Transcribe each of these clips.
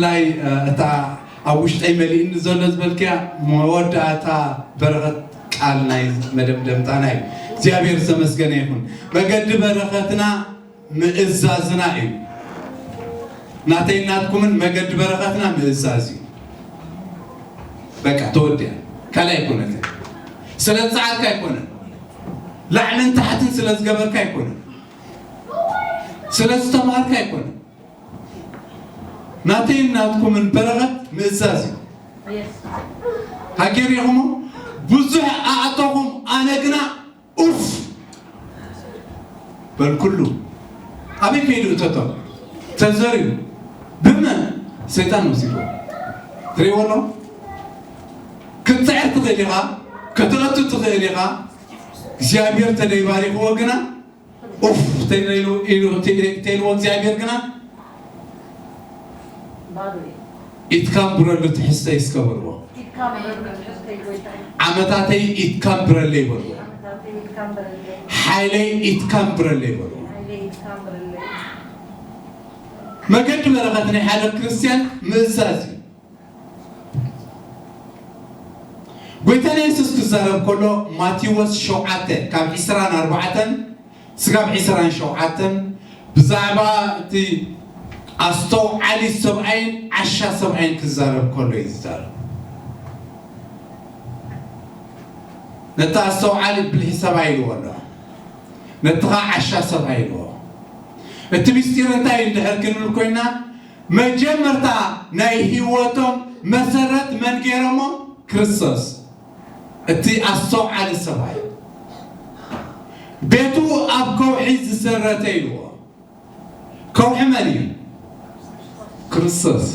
ላይ እታ ኣብ ውሽጠይ መሊእኒ ዘሎ ዝበልክያ መወዳእታ በረኸት ቃል ናይ መደምደምታና እዩ። እግዚኣብሔር ዝተመስገነ ይኹን። መገዲ በረኸትና ምእዛዝና እዩ። ናተይ ናትኩምን መገዲ በረኸትና ምእዛዝ እዩ። በቃ ተወዲያ። ካልእ ኣይኮነትን። ስለ ዝጸዓርካ ኣይኮነን። ላዕልን ታሕትን ስለ ዝገበርካ ኣይኮነን። ስለ ዝተማሃርካ ኣይኮነን። ናተይን ናትኩምን በረኸት ምእዛዝ እዩ። ሃገር ኢኹሞ ብዙሕ ኣእተኹም፣ ኣነ ግና ኡፍ በልኩሉ። ኣበይ ከይዱ እተቶም ተዘርዩ ብመን ሰይጣን ወሲድዎ። ትርእይዎ ኣሎ። ክትፅዕር ትኽእል ኢኻ፣ ከተእቱ ትኽእል ኢኻ። እግዚኣብሔር ተደይባሪኽዎ ግና ኡፍ ተይሉ- ኢሉ- ተይልዎ እግዚኣብሔር ግና ባዶ እዩ። ኢትካም ብረሉ ትሕዝተይ እስከ በልዎ። ኢትካም ብረሉ ትሕዝተይ ጎይታይ። ዓመታተይ ኢትካም ብረለይ በልዎ። ዓመታተይ ኢትካም ብረለይ። ሓይለይ ኢትካም ብረለይ በልዎ። ሓይለይ ኢትካም ብረለይ። መገዲ በረኸት ናይ ሓደ ክርስቲያን ምእዛዝ እዩ። ጎይታና የሱስ ክዛረብ ከሎ ማቴዎስ ሸውዓተ ካብ ዕስራን ኣርባዕተን ስጋብ ዕስራን ሸውዓተን ብዛዕባ እቲ ኣስተውዓሊ ሰብኣይን ዓሻ ሰብኣይን ክዛረብ ከሎ እዩ ዝዛረብ። ነቲ ኣስተውዓሊ ብልሒ ሰብኣይ ኢልዎ ኣሎ፣ ነቲ ኸዓ ዓሻ ሰብኣይ ኢልዎ። እቲ ምስጢር እንታይ እዩ እንድሕር ክንብል ኮይና መጀመርታ ናይ ህይወቶም መሰረት መን ገይሮሞ? ክርስቶስ። እቲ ኣስተውዓሊ ሰብኣይ ቤቱ ኣብ ከውሒ ዝሰረተ ኢልዎ። ከውሒ መን እዩ? ክርስቶስ።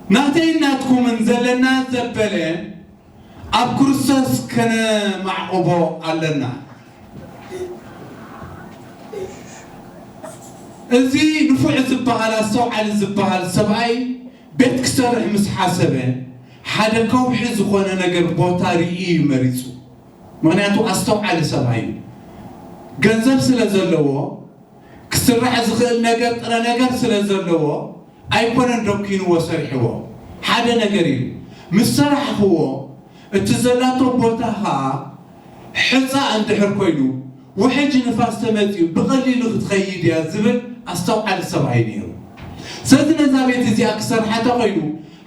ናተይ ናትኩምን ዘለና ዘበለ ኣብ ክርስቶስ ከነማዕቕቦ ኣለና። እዚ ንፉዕ ዝበሃል ኣስተውዓሊ ዝበሃል ሰብኣይ ቤት ክሰርሕ ምስ ሓሰበ ሓደ ከውሒ ዝኾነ ነገር ቦታ ርኢ እዩ መሪፁ። ምኽንያቱ ኣስተውዓሊ ሰብኣይ እዩ። ገንዘብ ስለ ዘለዎ ክስራሕ ዝኽእል ነገር ጥረ ነገር ስለ ዘለዎ ኣይኮነን ደኪንዎ ሰሪሕዎ። ሓደ ነገር ኢሉ ምስ ሰራሕኽዎ እቲ ዘላቶ ቦታ ኸዓ ሕፃ እንድሕር ኮይኑ ውሕጅ ንፋስ ተመፂኡ ብቐሊሉ ክትኸይድ እያ ዝብል ኣስተውዓሊ ሰብኣይ ነይሩ። ስለዚ ነዛ ቤት እዚኣ ክሰርሓ ተኾይኑ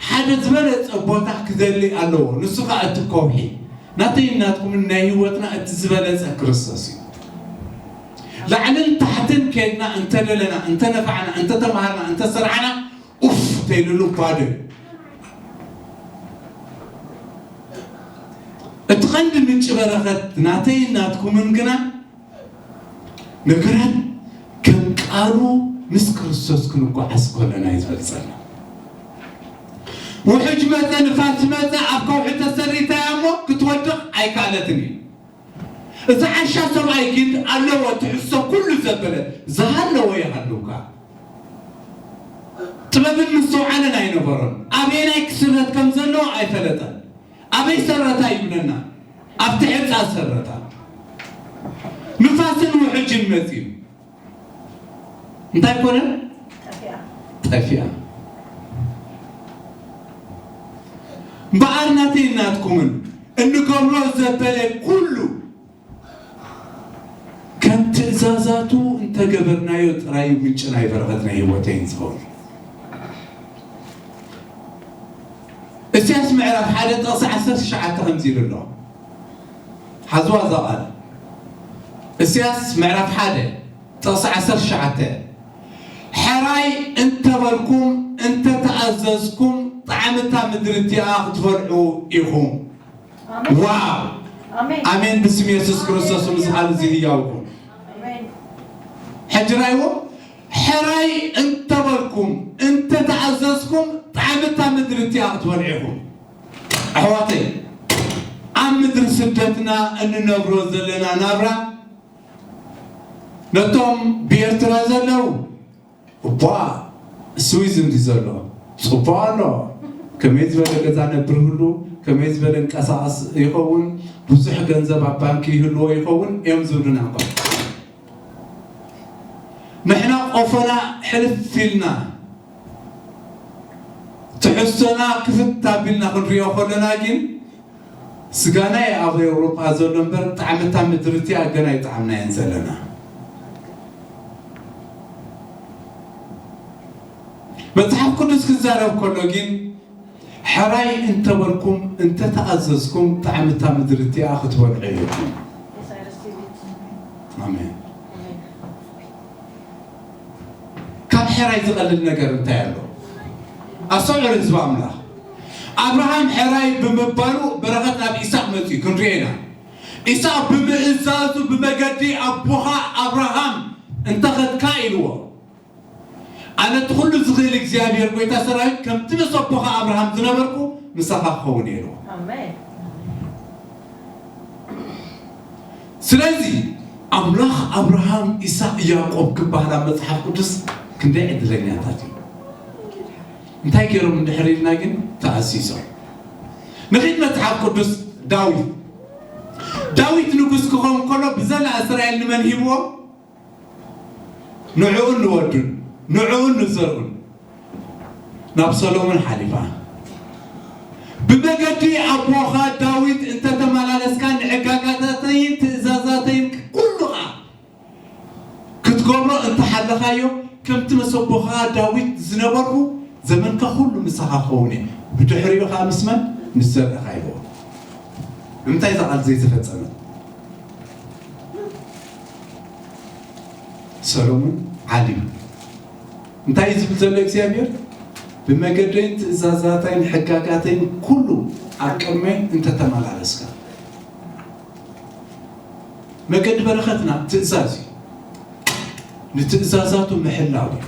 ሓደ ዝበለፀ ቦታ ክደሊ ኣለዎ። ንሱ ኸዓ እቲ ከውሒ ናተይን ናትኩምን ናይ ህይወትና እቲ ዝበለፀ ክርስቶስ እዩ። ላዕልን ታሕትን ከድና እንተደለና እንተነፋዕና እንተተማሃርና እንተሰርዓና ኡፍ ተይልሉ ባዶ እዩ። እቲ ቐንዲ ምንጪ በረኸት ናተይን ናትኩምን ግና ነገራት ከም ቃሉ ምስ ክርስቶስ ክንጓዓዝ ከለና እዩ ዝበልፀና። ውሕጅ መፀ ንፋስ መፀ ኣብ ከውሒ ተሰሪታ እያ እሞ ክትወድቕ ኣይከኣለትን እዩ። እዚ ዓሻ ሰብኣይ ግን ኣለዎ ትሕዝቶ ኩሉ ዘበለ ዝሃለዎ ይሃልውካ። ጥበብን ምስትውዓልን ኣይነበሮን። ኣበየናይ ክስረት ከም ዘለዎ ኣይፈለጠን። ኣበይ ሰረታ ይብለና? ኣብቲ ሕፃ ሰረታ። ንፋስን ውሕጅን መፅዩ እንታይ ኮነ? ጠፊኣ። እምበኣር ናተይ ናትኩምን እንገብሮ ዘበለ ኩሉ ከም ትእዛዛቱ እንተገበርናዮ ጥራይ እዩ ምንጪ ናይ በረኸት ናይ ህይወተይን ዝኸውን። እስያስ ምዕራፍ ሓደ ጥቕሲ ዓሰርተ ትሽዓተ ከምዚ ኢሉ ኣሎ። ሓዝዋ እዛ ቃል። እስያስ ምዕራፍ ሓደ ጥቕሲ ዓሰርተ ትሽዓተ፣ ሕራይ እንተበልኩም እንተተኣዘዝኩም ጣዕሚ እታ ምድሪ እቲኣ ክትበልዑ ኢኹም። ኣሜን። ዋው! ኣሜን። ኣሜን። ብስም የሱስ ክርስቶስ ምስኻል እዚ ህያው ይኹን። ኣሜን። ሕጂ ራይዎ ሕራይ እንተበልኩም እንተተኣዘዝኩም ጣዕሚ እታ ምድሪ እቲኣ ክትበልዑ ኢኹም። ኣሕዋተይ፣ ኣብ ምድሪ ስደትና እንነብሮ ዘለና ናብራ ነቶም ብኤርትራ ዘለዉ እኳ ስዊዝ እንዲ ዘሎ ጽቡቕ ኣሎ። ከመይ ዝበለ ገዛ ነብር ህሉ፣ ከመይ ዝበለ እንቀሳቐስ ይኸውን፣ ብዙሕ ገንዘብ ኣብ ባንኪ ይህልዎ ይኸውን እዮም ዝብሉና እኳ። ንሕና እኳ ቆፎና ሕልፍ ኢልና ትሕዝቶና ክፍት ኣቢልና ክንሪኦ ከለና ግን ስጋና እዩ ኣብ ኤውሮጳ ዘሎ እምበር ጣዕሚ እታ ምድሪ እቲኣ ገና ኣይጠዓምናዮን ዘለና። መጽሓፍ ቅዱስ ክዛረብ ከሎ ግን ሕራይ እንተበልኩም እንተተኣዘዝኩም ጣዕሚ እታ ምድሪ እቲኣ ክትበልዑ ኢኹም። ኣሜን። ካብ ሕራይ ዝቐልል ነገር እንታይ ኣሎ? ኣስተውዕሉ ህዝቢ ኣምላኽ። ኣብርሃም ሕራይ ብምባሉ በረኸት ናብ ኢሳቅ መፅዩ ክንሪኦ ኢና። ኢሳቅ ብምእዛዙ ብመገዲ ኣቦኻ ኣብርሃም እንተኸድካ ኢልዎ። ኣነ እቲ ኩሉ ዝኽእል እግዚኣብሔር ጎይታ ሰራዊት ከምቲ ምስ ኣቦኻ ኣብርሃም ዝነበርኩ ምሳኻ ክኸውን እየ ኢልዎ። ኣሜን። ስለዚ ኣምላኽ ኣብርሃም፣ ኢሳቅ፣ ያዕቆብ ክበሃል ኣብ መጽሓፍ ቅዱስ ክንደይ ዕድለኛታት እዩ። እንታይ ገይሮም እንድሕር ኢልና ግን ተኣዚዞም። ንኺድ መጽሓፍ ቅዱስ ዳዊት ዳዊት ንጉስ ክኸውን ከሎ ብዘላ እስራኤል ንመን ሂብዎ? ንዕኡን ንወዱን ንዕኡን ንዘርኡን ናብ ሰሎሞን ሓሊፋ። ብመገዲ ኣቦኻ ዳዊት እንተተመላለስካ ንሕጋጋታተይን ትእዛዛተይን ኩሉ ኸዓ ክትገብሮ እንተሓለኻዮ ከምቲ ምስ ኣቦኻ ዳዊት ዝነበርኩ ዘመንካ ኩሉ ምሳኻ ክኸውን እየ። ብድሕሪኡ ኸዓ ምስ መን? ምስ ዘርእኻ ይበሉ። ንምንታይ እዛ ቃል ዘይተፈጸመት? ሰሎሞን ዓሊም እንታይ እዩ ዝብል ዘሎ እግዚኣብሔር? ብመገደይን ትእዛዛታይን ሕጋጋተይን ኩሉ ኣብ ቅድመይ እንተተመላለስካ። መገዲ በረኸትና ትእዛዝ እዩ። ንትእዛዛቱ ምሕላው እዩ።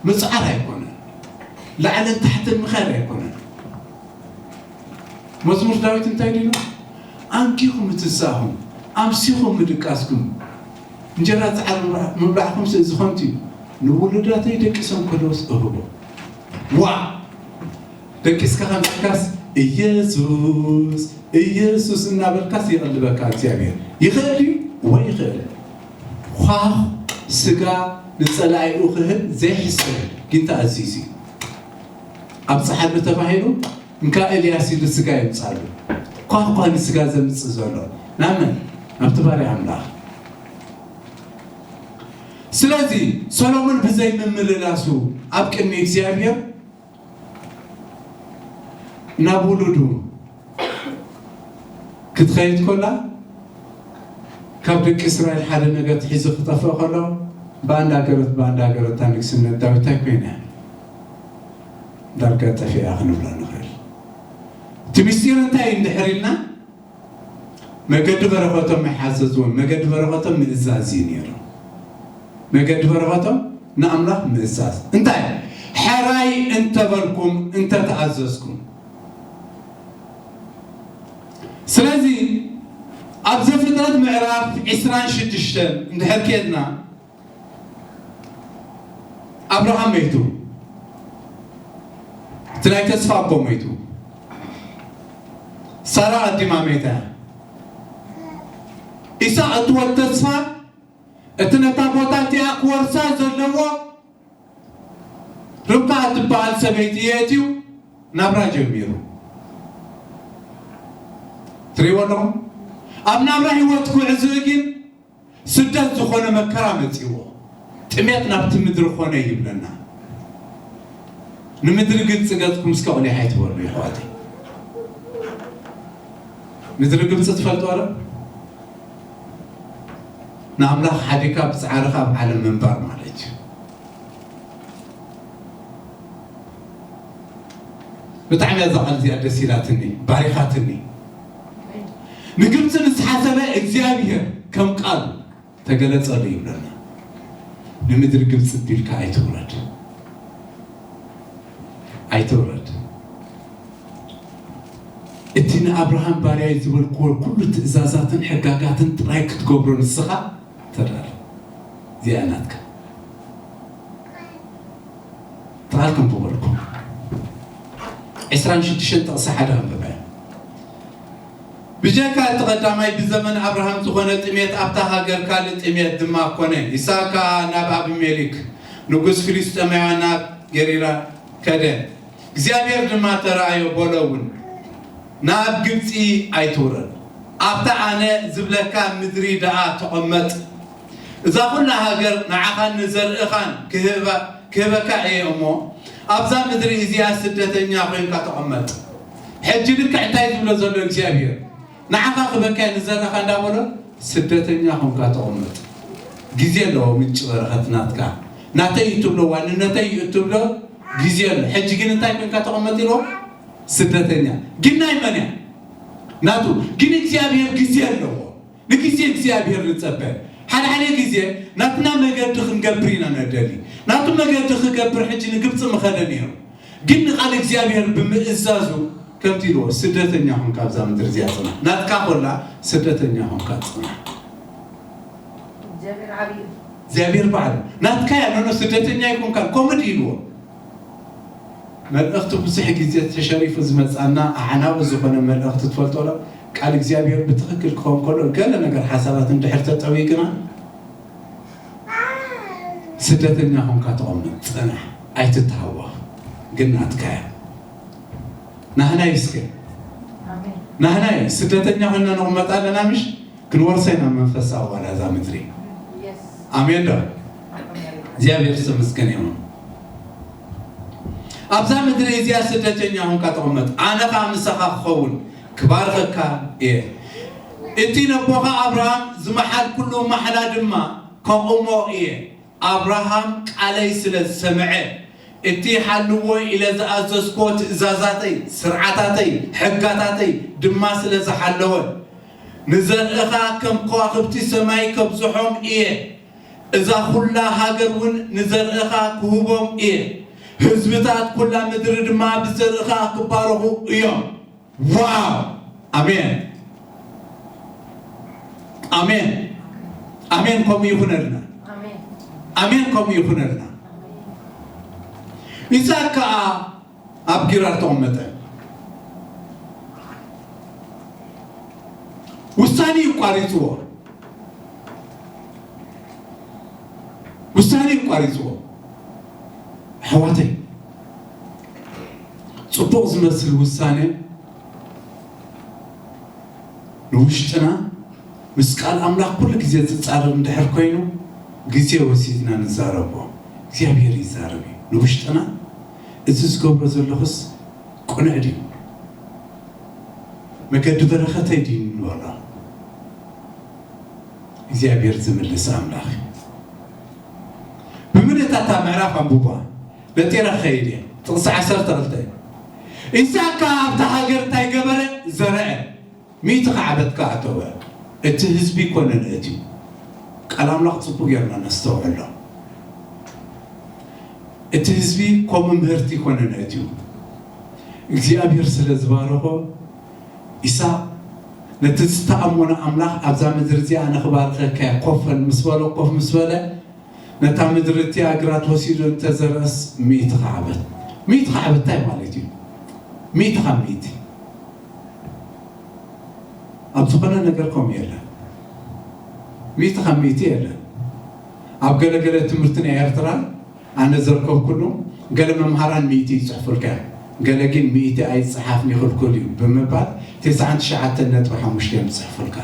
ምጽዓር ኣይኮነን። ላዕልን ታሕትን ምኻድ ኣይኮነን። መዝሙር ዳዊት እንታይ ኢሉ? ኣንኪኹም ምትሳእኹም፣ ኣምሲኹም ምድቃስኩም፣ እንጀራ ጻዕሪ ምብላዕኩም ስእ ዝኾንት እዩ። ንውሉዳተይ ደቂሶም ከለውስ እህቦ። ዋ! ደቂስካ ከምስካስ ኢየሱስ ኢየሱስ እናበልካስ ይቐልበካ እግዚኣብሔር። ይኽእል ድዩ? ወይ ይኽእል። ኳኽ ስጋ ንጸላኢኡ ክህብ ዘይሕሰብ ግን ተኣዚዙ እዩ። ኣብ ጸሓሉ ተባሂሉ እንካ ኤልያስ ኢሉ ስጋ ይምጻሉ። ኳኽ ኳ ንስጋ ዘምጽእ ዘሎ ናመን? ናብቲ ባርያ ኣምላኽ። ስለዚ ሰሎሞን ብዘይ ምምልላሱ ኣብ ቅድሚ እግዚኣብሔር ናብ ውሉዱ ክትኸይድ ኮላ ካብ ደቂ እስራኤል ሓደ ነገር ትሒዙ ክጠፍእ ከሎ ብኣንዳ ገረት ብኣንዳ ገረት እታ ንግስነት ዳዊት እንታይ ኮይና ዳርጋ ጠፊኣ ክንብላ ንኽእል። እቲ ምስጢር እንታይ እዩ እንድሕር ኢልና መገዲ በረኸቶም ኣይሓዘዝዎን። መገዲ በረኸቶም ምእዛዝ እዩ ነይሩ። መገዲ በረኸቶም ንኣምላኽ ምእዛዝ። እንታይ? ሕራይ እንተበልኩም እንተተኣዘዝኩም። ስለዚ ኣብ ዘፍጥረት ምዕራፍ ዕስራን ሽዱሽተን እንድሕር ኬድና ኣብርሃም መይቱ፣ እቲ ናይ ተስፋ ኣቦ መይቱ፣ ሳራ ቀዲማ መይታ፣ ኢሳቅ እቲ ወድ ተስፋ እቲ ነታ ቦታ እቲኣ ክወርሳ ዘለዎ ርብቃ እትበሃል ሰበይቲ የእትዩ ናብራ ጀሚሩ። ትሪእዎ ኣለኹም? ኣብ ናብራ ህይወት ክውዕዝኡ ግን ስደት ዝኾነ መከራ መጺዎ። ጥሜት ናብቲ ምድሪ ኾነ ይብለና። ንምድሪ ግብፂ ገፅኩም እስከ ቁሊሕ ኣይትበሉ ይሕዋተይ። ምድሪ ግብፂ ትፈልጥዋ ዶ? ንኣምላኽ ሓዲካ ብፃዕርኻ ኣብ ዓለም ምንባር ማለት እዩ። ብጣዕሚ እያ እዛ ቃል እዚኣ ደስ ኢላትኒ፣ ባሪኻትኒ። ንግብፂ ምስ ሓሰበ እግዚኣብሔር ከም ቃሉ ተገለጸሉ ይብለና። ንምድሪ ግብፂ ቢልካ ኣይትውረድ፣ ኣይትውረድ። እቲ ንኣብርሃም ባርያይ ዝበልክዎ ኩሉ ትእዛዛትን ሕጋጋትን ጥራይ ክትገብሮ ንስኻ ተዳል። እዚኣ ናትካ። ተቓል ከም ዝበልኩ ዕስራን ሽዱሽተን ጥቕሲ ሓደ ኣንብበ። ብጀካ እቲ ቐዳማይ ብዘመን ኣብርሃም ዝኾነ ጥሜት ኣብታ ሃገር ካልእ ጥሜት ድማ ኮነ። ይስሐቅ ከኣ ናብ ኣቢሜሌክ ንጉስ ፍልስጤማውያን ናብ ገሪራ ከደ። እግዚኣብሔር ድማ ተራእዮ በሎ እውን፣ ናብ ግብጺ ኣይትውረድ፣ ኣብታ ኣነ ዝብለካ ምድሪ ደኣ ተቐመጥ። እዛ ኹላ ሃገር ንዓኻን ንዘርእኻን ክህባ ክህበካ እየ እሞ፣ ኣብዛ ምድሪ እዚኣ ስደተኛ ኮይንካ ተቐመጥ። ሕጂ ልክዕ እንታይ ዝብሎ ዘሎ እግዚኣብሔር? ንዓኻ ክበካ ንዘራኻ እንዳበሎ ስደተኛ ኮንካ ተቐመጥ። ግዜ ኣለዎ ምንጪ በረኸት ናትካ። ናተይ እትብሎ ዋንነተይ እትብሎ ግዜ ኣሎ። ሕጂ ግን እንታይ ኮንካ ተቐመጥ ኢልዎ? ስደተኛ። ግን ናይ መን እያ? ናቱ። ግን እግዚኣብሔር ግዜ ኣለዎ። ንግዜ እግዚኣብሔር ንጸበ። ሓደ ሓደ ግዜ ናትና መገዲ ክንገብር ኢና ነደሊ። ናቱ መገዲ ክገብር ሕጂ ንግብጺ ምኸደ ነይሩ። ግን ንቓል እግዚኣብሔር ብምእዛዙ ከምቲ ኢልዎ ስደተኛ ኹን ካብዛ ምድሪ እዚኣ ጽናሕ። ናትካ ኮላ ስደተኛ ኹንካ ጽናሕ። እግዚኣብሔር ዓብዩ። እግዚኣብሔር በዓል ናትካ እያ፣ ኖኖ ስደተኛ ይኹንካ፣ ኮምድ ኢልዎ። መልእኽቲ ብዙሕ ግዜ ተሸሪፉ ዝመጻና ኣዕናዊ ዝኾነ መልእኽቲ ትፈልጦ ዶ? ቃል እግዚኣብሔር ብትኽክል ክኸውን ከሎ ገለ ነገር ሓሳባት እንድሕር ተጠዊቅና ስደተኛ ኾንካ ተቐመጥ፣ ጽናሕ፣ ኣይትተሃወኽ። ግን ናትካ እያ። ናህናይ እስከ ኣሜን። ናህናይ ስደተኛ ኮይና ንቕመጥ ኣለና ምሽ? ክንወርሳ ኢና መንፈሳዊ ዋላ እዛ ምድሪ። የስ። ኣሜን ዶ? ኣሜን። እግዚኣብሔር ዝተመስገነ ይሁን። ኣብዛ ምድሪ እዚኣ ስደተኛ ኾንካ ተቐመጥ፣ ኣነ ኸኣ ምሳኻ ክኸውን ክባርኸካ እየ። እቲ ነቦኻ ኣብርሃም ዝመሓልኩሉ ማሕላ ድማ ከቑሞ እየ። ኣብርሃም ቃለይ ስለ ዝሰምዐ፣ እቲ ሓልዎ ኢለ ዝኣዘዝኮ ትእዛዛተይ፣ ስርዓታተይ፣ ሕጋታተይ ድማ ስለ ዝሓለወ፣ ንዘርእኻ ከም ከዋኽብቲ ሰማይ ከብዝሖም እየ። እዛ ኹላ ሃገር እውን ንዘርእኻ ክህቦም እየ። ህዝብታት ኩላ ምድሪ ድማ ብዘርእኻ ክባረኹ እዮም። ዋው! ኣሜን፣ ኣሜን፣ ኣሜን። ከምኡ ይኹነልና። ኣሜን። ኣሜን፣ ከምኡ ይኹነልና። ይስሐቅ ከኣ ኣብ ጌራር ተቐመጠ። ውሳኔ እዩ ቋሪጽዎ። ውሳኔ እዩ ቋሪጽዎ። ኣሕዋተይ፣ ጽቡቕ ዝመስል ውሳኔ ንውሽጥና ምስ ቃል ኣምላኽ ኩሉ ግዜ ዝጻረር እንድሕር ኮይኑ፣ ግዜ ወሲድና ንዛረቦ። እግዚኣብሔር ይዛረብ እዩ ንውሽጥና። እዚ ዝገብሮ ዘለኹስ ቅኑዕ ድዩ? መገዲ በረኸተይ ድዩ ንበሎ? እግዚኣብሔር ዝምልስ ኣምላኽ እዩ። ብምልእታ እታ ምዕራፍ ኣንብቧ። ነጢረ ክኸይድ እየ። ጥቕሲ ዓሰርተ ክልተ። ይስሐቅ ከኣ ኣብታ ሃገር እንታይ ገበረ? ዘርአ። ሚእቲ ካዕበት ከኣ ኣተወ። እቲ ህዝቢ ኮነ ንእትዩ። ቃል ኣምላኽ ጽቡቕ ጌርና ነስተውዕሎ። እቲ ህዝቢ ከምኡ ምህርቲ ኮነ ንእትዩ። እግዚኣብሔር ስለ ዝባረኾ፣ ይስሐቅ ነቲ ዝተኣመኖ ኣምላኽ ኣብዛ ምድሪ እዚኣ ኣነ ክባርኸካ እየ፣ ኮፍ በል ምስ በሎ፣ ኮፍ ምስ በለ፣ ነታ ምድሪ እቲኣ ግራት ወሲዱ እንተዘርአስ ሚእቲ ካዕበት። ሚእቲ ካዕበት እንታይ ማለት እዩ? ሚእቲ ካብ ሚእቲ። ኣብ ዝኾነ ነገር ከምኡ የለን። ሚእቲ ካብ ሚእቲ የለን። ኣብ ገለገለ ትምህርቲ ናይ ኤርትራ ኣነ ዘርከብኩሉ፣ ገለ መምሃራን ሚእቲ ይጽሕፉልካ እዮም። ገለ ግን ሚእቲ ኣይጸሓፍን ይኽልኩል እዩ ብምባል፣ ተስዓን ትሽዓተን ነጥቢ ሓሙሽተ እዮም ዝጽሕፉልካ።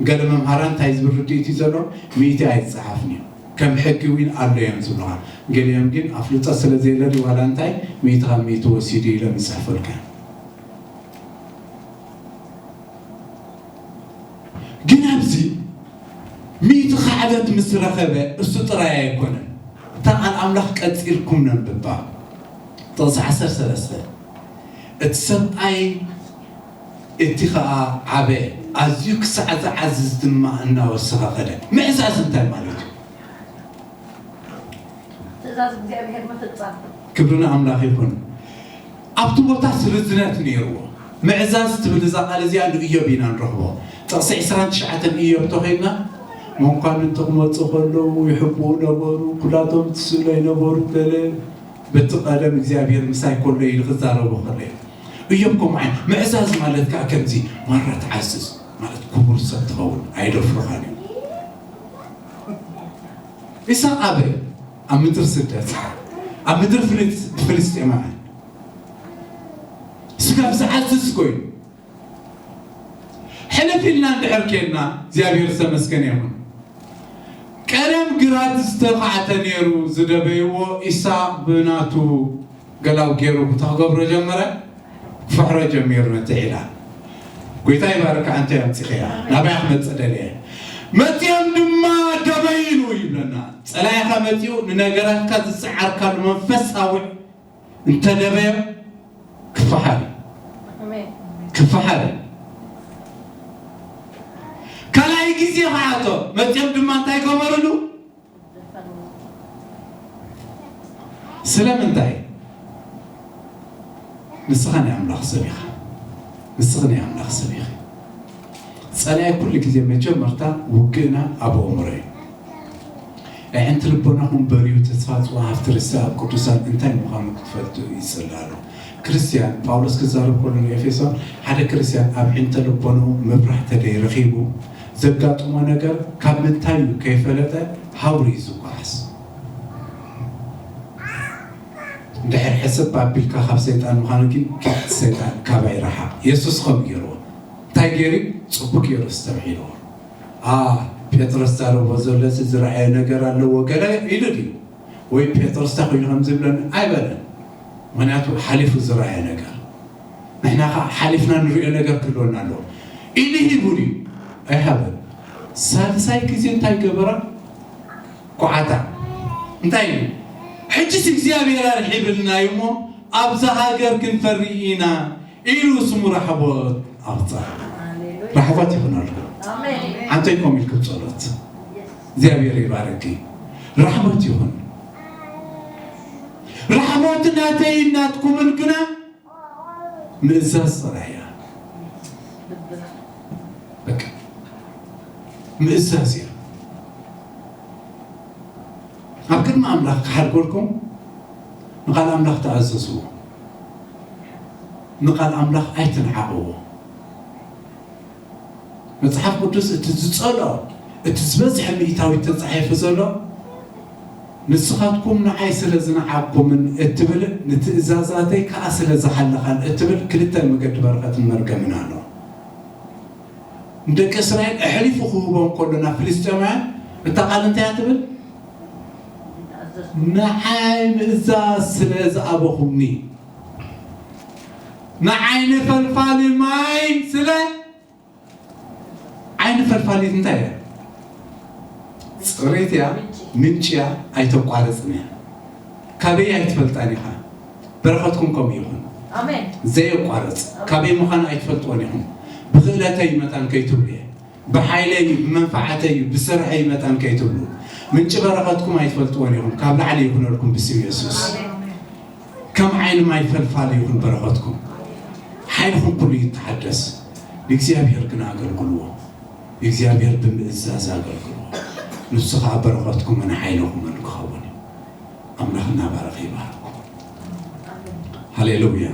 ገለ መምሃራን እንታይ ዝብል ርድኢት እዩ ዘሎ? ሚእቲ ኣይጸሓፍን እዩ። ከም ሕጊ እውን ኣሎ እዮም ዝብሉኻ። ገሊኦም ግን ኣፍልጦ ስለ ዘየለኒ ዋላ እንታይ ሚእቲ ካብ ሚእቲ ወሲዱ ኢሎም ይጽሕፉልካ። ግን ኣብዚ ሚእቲ ካዕበት ምስ ረኸበ እሱ ጥራይ ኣይኮነን። እታ ቃል ኣምላኽ ቀጺልኩም ነንብባ። ጥቕሲ ዓሰርተ ሰለስተ። እቲ ሰብኣይ እቲ ኸኣ ዓበ፣ ኣዝዩ ክሳዕ ዝዓዝዝ ድማ እናወሰኸ ኸደ። ምዕዛዝ እንታይ ማለት እዩ? ትእዛዝ እግዚኣብሔር ምፍጻም። ክብሪ ንኣምላኽ ይኹን። ኣብቲ ቦታስ ርዝነት ነይርዎ። ምዕዛዝ ትብል እዛ ቃል እዚኣ ንእዮብ ኢና ንረኽቦ። ጥቕሲ ዕስራን ትሽዓተን እዮብ ተኾይንና፣ መኳንንቲ ክመጹ ከለዉ ይሕብኡ ነበሩ፣ ኩላቶም እቲ ስእሎይ ነበሩ፣ ገለ በቲ ቀደም እግዚኣብሔር ምሳይ ከሎ ኢሉ ክዛረቡ ከሎ እዩ። እዮም ከምኡ ዓይነት ምእዛዝ ማለት ከዓ ከምዚ ማራ ትዓዝዝ ማለት ክቡር ሰብ ትኸውን ኣይደፍሩኻን እዮም። ኢሳቅ ኣበይ? ኣብ ምድሪ ስደት ኣብ ምድሪ ፍልስጤማውያን ስጋብ ዝዓዝዝ ኮይኑ ሕልፍ ኢልና እንድሕር ኬድና እግዚኣብሔር ዝተመስገነ ይኹን። ቀደም ግራት ዝተኻዕተ ነይሩ ዝደበይዎ ኢሳቅ ብናቱ ገላው ገይሩ እንታይ ክገብሮ ጀመረ? ክፍሕሮ ጀሚሩ ነቲ ዒላ። ጎይታ ይባርካ። ኣንተ ኣምፂኸያ ናባይ ክመፅእ ደልየ መፅኦም ድማ ደበይሉ ይብለና። ፀላኢኻ መፂኡ ንነገራትካ ዝፀዓርካሉ መንፈሳዊ እንተደበዮ ክፈሓር ክፈሓር። ካልኣይ ግዜ ከዓቶ መፅኦም ድማ እንታይ ገበርሉ? ስለምንታይ? ንስኻ ናይ ኣምላኽ ሰብ ኢኻ። ንስኻ ናይ ኣምላኽ ሰብ ኢኻ። ጸላኢ ኩሉ ግዜ መጀመርታ ውግእና ኣብ ኣእምሮ እዩ። ኣዕንቲ ልቦናኹም በርዩ ተስፋ ጽዋ ሃብቲ ርስቲ ኣብ ቅዱሳን እንታይ ምዃኑ ክትፈልጡ ይጽሊ ኣሎ። ክርስትያን ጳውሎስ ክዛረብ ከሎ ንኤፌሶን ሓደ ክርስትያን ኣብ ዕንተ ልቦንኡ መብራህ ተደይ ረኺቡ ዘጋጥሞ ነገር ካብ ምንታይ እዩ ከይፈለጠ ሃውሪ እዩ ዝጓዓዝ። እንድሕር ሕስብ ኣቢልካ ካብ ሰይጣን ምዃኑ ግን ሰይጣን ካባይ ረሓቕ። የሱስ ከምኡ ገይርዎ እንታይ ገይሩ? ጽቡቅ ገይሩ ኣስተብዒልዎ። አ ጴጥሮስ ዛረቦ ዘሎ እዚ ዝረኣየ ነገር ኣለዎ ገለ ኢሉ ድዩ? ወይ ጴጥሮስ እንታይ ኮይኑ ከም ዝብለኒ ኣይበለን። ምክንያቱ ሓሊፉ ዝረኣየ ነገር ንሕና ከዓ ሓሊፍና ንሪኦ ነገር ክህልወና ኣለዎ። ኢሉ ሂቡ ድዩ? ኣይሃበን። ሳልሳይ ግዜ እንታይ ገበራ? ኳዓታ እንታይ ኢሉ? ሕጅስ እግዚኣብሔር ኣርሒብልና እዩ እሞ ኣብዛ ሃገር ክንፈሪ ኢና ኢሉ ስሙ ራሕቦት ኣውፅኣ። ራሕቦት ይኹነልኩም። ኣንተይ ኮም ኢልኩም ጸሎት እግዚኣብሔር ይባርኪ። ራሕቦት ይኹን። ራሕቦት ናተይ ናትኩምን ግና ምእዛዝ ጥራይ እያ። በቃ ምእዛዝ እያ። ኣብ ቅድሚ ኣምላኽ ክሓድጎልኩም ንቓል ኣምላኽ ተኣዘዝዎ። ንቓል ኣምላኽ ኣይትንዓቕዎ። መጽሓፍ ቅዱስ እቲ ዝጸልኦ እቲ ዝበዝሐ ሚእታዊት ተጻሒፉ ዘሎ ንስኻትኩም ንዓይ ስለ ዝነዓቕኩምን እትብል ንትእዛዛተይ ከኣ ስለ ዝሓለኻን እትብል ክልተ መገዲ በረኸትን መርገምን ኣሎ። ንደቂ እስራኤል ኣሕሊፉ ክህቦም ከሎ ናብ ፍልስጤማውያን እታ ቃል እንታይ እያ ትብል? ንዓይ ምእዛዝ ስለ ዝኣበኹምኒ ንዓይኒ ፈልፋሊ ማይ ስለ ዓይኒ ፈልፋሊት እንታይ እያ? ፅሬት እያ፣ ምንጭ እያ፣ ኣይተቋርፅን እያ። ካበይ ኣይትፈልጣን ኢኻ። በረኸትኩም ከምኡ ይኹን። ኣሜን። ዘየቋርፅ ካበይ ምዃኑ ኣይትፈልጥዎን ኢኹም። ብኽእለተይ መታን ከይትብሉ እየ። ብሓይለይ እዩ፣ ብመንፈዓተይ እዩ፣ ብስርሐይ መታን ከይትብሉ። ምንጪ በረኸትኩም ኣይትፈልጥዎን ኢኹም። ካብ ላዕሊ ይኹነልኩም ብስም የሱስ። ኣሜን። ከም ዓይኒ ማይ ፈልፋሊ ይኹን በረኸትኩም። ሓይልኹም ኩሉ ይተሓደስ። ንእግዚኣብሔር ግን ኣገልግልዎ። ንእግዚኣብሔር ብምእዛዝ ኣገልግልዎ። ንሱ ኸዓ በረኸትኩምን ሓይልኹምን ክኸውን እዩ። ኣምላኽ እናባረኸ ይባርኩም። ሃሌሉያ።